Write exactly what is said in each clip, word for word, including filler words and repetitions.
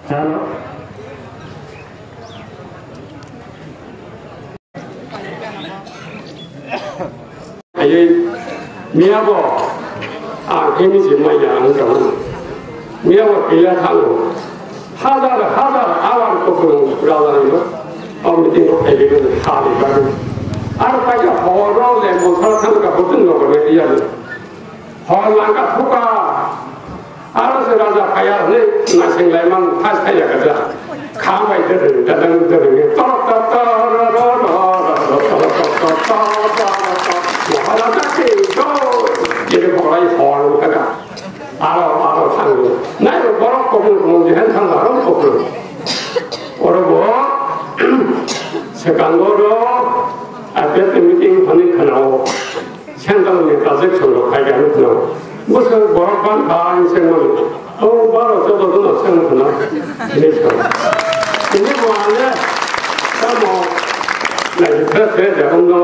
Hello. Ayai, miya bo, ang hini si maya ang kamu. Miya bo kaya thango. Hazar, hazar, awan ko ko rawa ni no. Om meeting ko kaya ko khali baru. Ar kaya horo le mo thar thang ka botun no ko le iya ni. Hor langka thuka. Aro se raja phaiya hwnwi naising laimang thas thaiya kaja. Kha bai dereng dadang dereng torok tor tor ro ro ro ro torok tor tor tor tor tor tor. Maharaja ki joi. Jere borai hor langka. Aro aro thang. Nai ro borok kokno kokno jehen thang aro kokno. Oro bo sekango ro ape meeting hwnwi khanao. Central ni transaction rok khai kha nukno. Bwswk borok ban kha ang sengmani. O baro joto joto sengmani. Ini so. Ini bo ane tamo nai thre thre de ongno.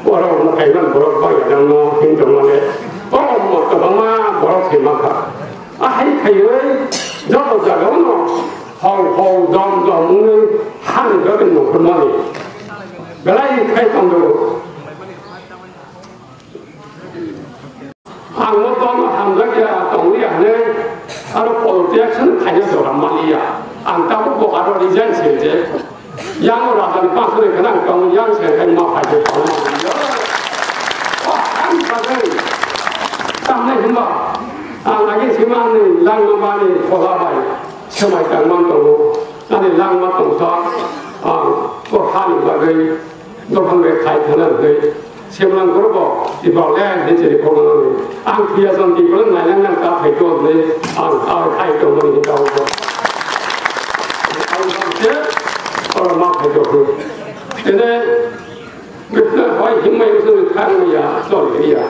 Borok no kaiman borok ba ya no hin to mane. O mo to ma borok se ma kha. A hai khaioi joto jaga no hol hol dom dom ungui han joto no khurmani. Belai khai tongdo. Ang no tongno hamjakya tongwi hwnwi aro politics no khaina jora maliya. Ang tabuk bo aro resign se je. Yang raja ni pasari khana ang tong yang se khai ma phai je tong maliya. Oh, ang sajai. Tamne himba. Ang agi simani lang no mani khola bai. Semai tang man tongo. Ani lang ma tongsa. Ang ko hani bagwi. Dophang bai khai thana hwnwi semlang korobo tipao le hwnwi chiri kok nang. Ang phiya jon tipao le nailang nang ta phai to hwnwi ang ta khai to nang hita ubo. Ang bang se oro ma phai to hwnwi. Tene bitna hoi himmai usu thang ya chol ya.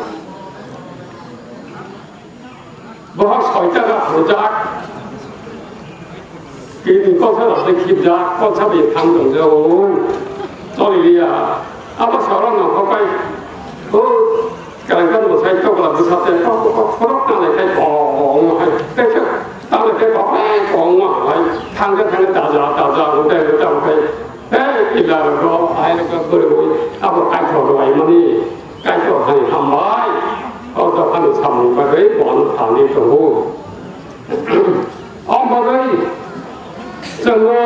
Bohok soita ga phurjak. Kini koksa rok khibjak, koksa bai thang tongjago. Choli liya. Abo soro no hokai. O, karang kan bosai tokla bwsa te tok tok tok khorok tanglai khai kong hai. Tei khe tanglai khai kong hai kong hai. Thang khe thang khe taja taja hotai hotai hotai. Hei, kila rok, hai rok, bwrwi, abo Kaitor rwai mani, Kaitor hai hambai, o dophani samung bagwi bo ano thani tongo. O bagwi chwngno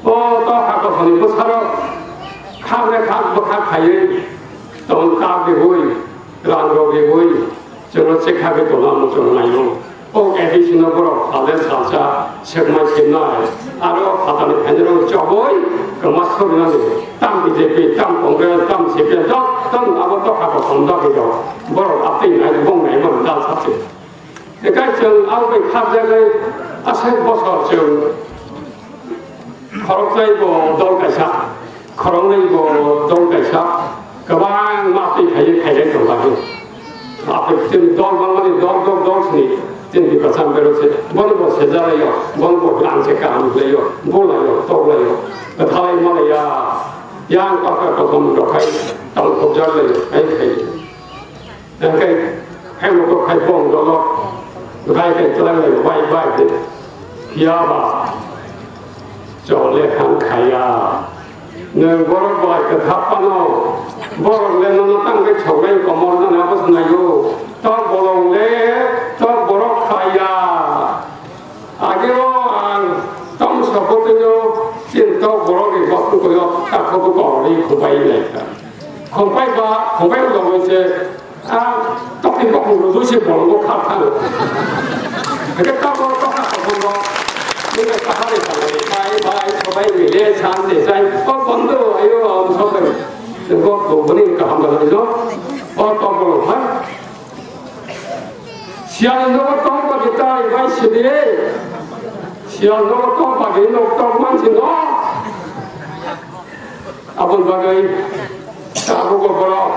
o to hakosoni bwsarok khakre khak bwkhak khaiwi tong kak riwi, rang rok riwi, Chwngno chekha khe tongna muchung naio. O A D C no borok salsa salsa sekmai semnai. Aro phatani phainai rok choboi kwma sorinani. Tam B J P, tam Congress, tam C P M, tam, tam abo tokha kosom dagi rok. Borok atwi nai bong nai man dal sakse. Ekai chwng abo bai khapjagwi aswk bosor chwng Khoroksa bo dol kaisa, khoroknwi bo dol kaisa, kwbangma twi khaiwi khailai tonglaio. Atwi chwng dol bangmani dol dol dol sini chwng bwsajak berok se, bono bo sejalaio, bono bo ang se kaham khlaio, bulaio, toklaio, kwthalai malaiya, yang kaka kosom rok hai tongthokjaklaio, hai khai. Hingke hemo to khai bong dolo, bai kai twlang lai bai bai de. Phiya ba chole han khaya. Nwng borok bai kwthap phano, borok le nono tang khe sogai komor no nabo swnaio. To bolong le, to borok khaya. Ageo ang tong sokotoyo chinto borok ni bokong koyo takhobo koroi khumpai lai kha. Khumpai ba, khumpai logoi se, a, tokni bokong rujui se bolongo khap thang. Hake tabo tokha kosono, nini kahari thangai, bhai, bhai, sobai mile, sante sai, o bondhu, ayo, am sobai. Bo, bo, boni kaham dalai no, o tokbo hai. Siyal nogo tong pagi tai bai sidi. Siyal nogo tong pagi nok tong man sino. Abon bagai tabuk borok.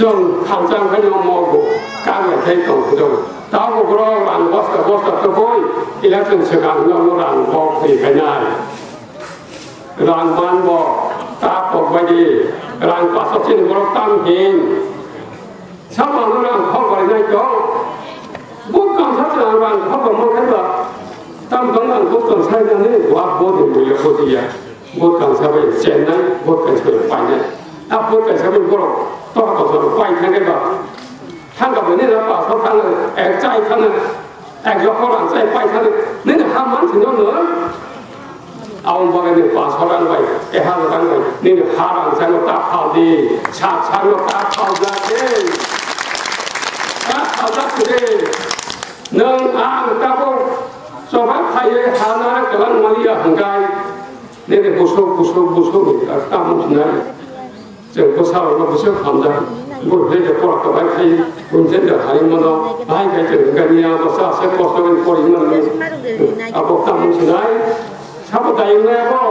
Chwng khamchang khai no mogo. Kang lai khai tong kudo. Tabuk borok rang bosta bosta toboi. Election swkang no rang bok ni khainai. Rang man bo ta kok bai di. Rang pasok sin borok tam hin. Sama no rang khok bai nai to. Bo kamsa se rang khok bai man khai ba Ani wa bo de muya ko dia. Bo kan sa bai chenai, bo kan sa bai painai. A bo kan sa bai borok to ko so pai thang ba. Thang ka bai ne ra pa so thang, ek chai thang, ek lo ko ran chai pai thang. Ne ne ha man thino no. Aung baga ni pa so ran bai, e ha ran bai. Ne ne ha ran chai no ta phal di, sa sa no ta phal ja de. Ta phal ja de. Nwng ang tabuk choba khaiwi hana kwlangmani ya hwnkhe, nini busuk, busuk, busuk ni tamo hwnai. Chwng bwsarokno bwswk hamjak. Bo bwlai de pora kwbai khai, hwnjak de hai mano, hai khai chwng hwnkhe niya bwsa se kosto bai pori mani. Abo tamo hwnai, sabo dayung nai abo.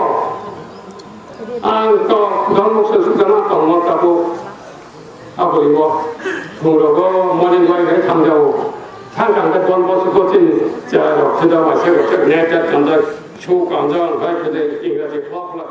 Ang to dormo se sukana tongmo tabuk. Aboni bo phungrogo morning walk hai thamjao. Thang thang khe Don Bosco coaching cha rok kheda waisa rok khe net tat kamjak, shoe kamjak, hai khede Ingraji khla khla.